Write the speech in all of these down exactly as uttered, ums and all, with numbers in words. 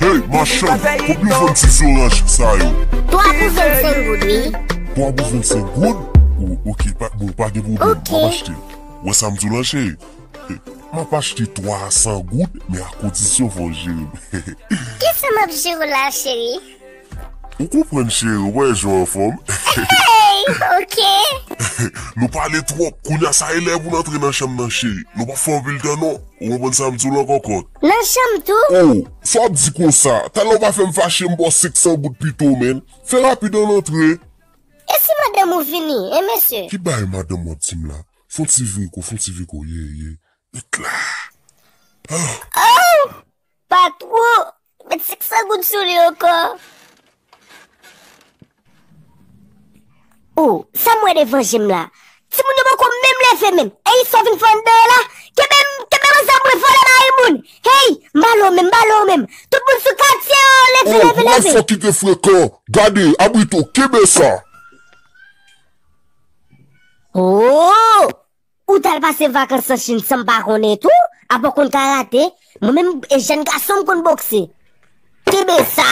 Hey, machann, konbyen w vann ti zoranj sa yo? Twa pou vennsenk goud, wi. Twa pou vennsenk goud? O, oke, pa, bon, pa gen pwoblèm. M ap achte. Ou wè sa m di w la, cheri? M ap achte twa a san goud, men a kondisyon fò w jere m. Kisa m ap jere w la, cheri? Ou konprann, cheri, ou wè jan w anfòm. Hey, oke. Nou pale twòp, kounye a sa e lè pou n antre nan chanm nan, cheri. Nou p ap fè anpil tan, non. Ou konprann sa m di w la, kòkòt? Nan chanm tou? O, sa w ap di konsa? Talè w pa fè m fache, m ba w senk san goud pito, menn. Fè rapid ann antre. E si madanm ou vini, en, mesye? Ki bagay madanm w ap di m la? Fè w ti vire kou, fè w ti vire kou, ye, ye. Ret la. Ah. Oh! Patwon, met senk san goud sou li ankò. O, sa m wè devan je m la? Timoun yo poko menm leve menm. Ey, sa w vin fè anndan an la? Kenbe m, kenbe m ansanm mwen, vòlè mari moun. Hey, m pale w menm, m pale w menm. Tout moun sou katye yo, leve, leve, leve. O, w ap fò kite frekan. Gade, abrite w, kenbe sa. Oh! Ou t al pase vakans an Chin san m pa konnen tou? Apa w konn karate? Mwen menm, e jèn gason m konn bokse. Kenbe sa!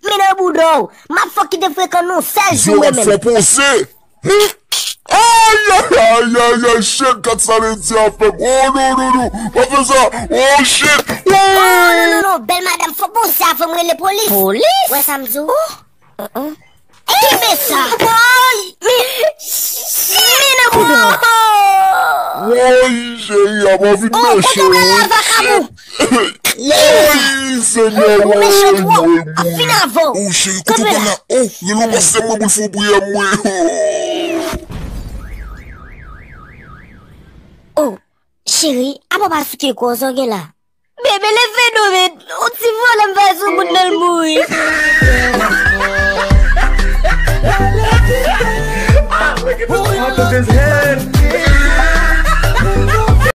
Men nan bouda w! M ap fè w kite frekan nan yon sèl jou mwen menm. Fò poze! Ay, ay, ay, ay, ay, shit, gad sa Lady a fè m. Oh, non, non, non. Pa fè sa. Oh, shit. Oh, non, non, non. Bèl madanm, fò poze avan m rele polis. Polis? Wè sa m di w? Oh. Kenbe sa. Woy! Men, men nan bouda. Woy, cheri, a pa vin mechan. Oh, kote w pral la, vakabon? Woy, Senyè, woy, woy, woy. Ap fin avè w. Oh, cheri, kote w pral la? Oh, rele yon pastè mwen pou l fè yon priyè mwen. Oh, cheri, apa w pa sou kè kò, sa w gen la? Bebe, leve non, men yon ti vòlè m fè sou moun nan, l mouri. Put his hand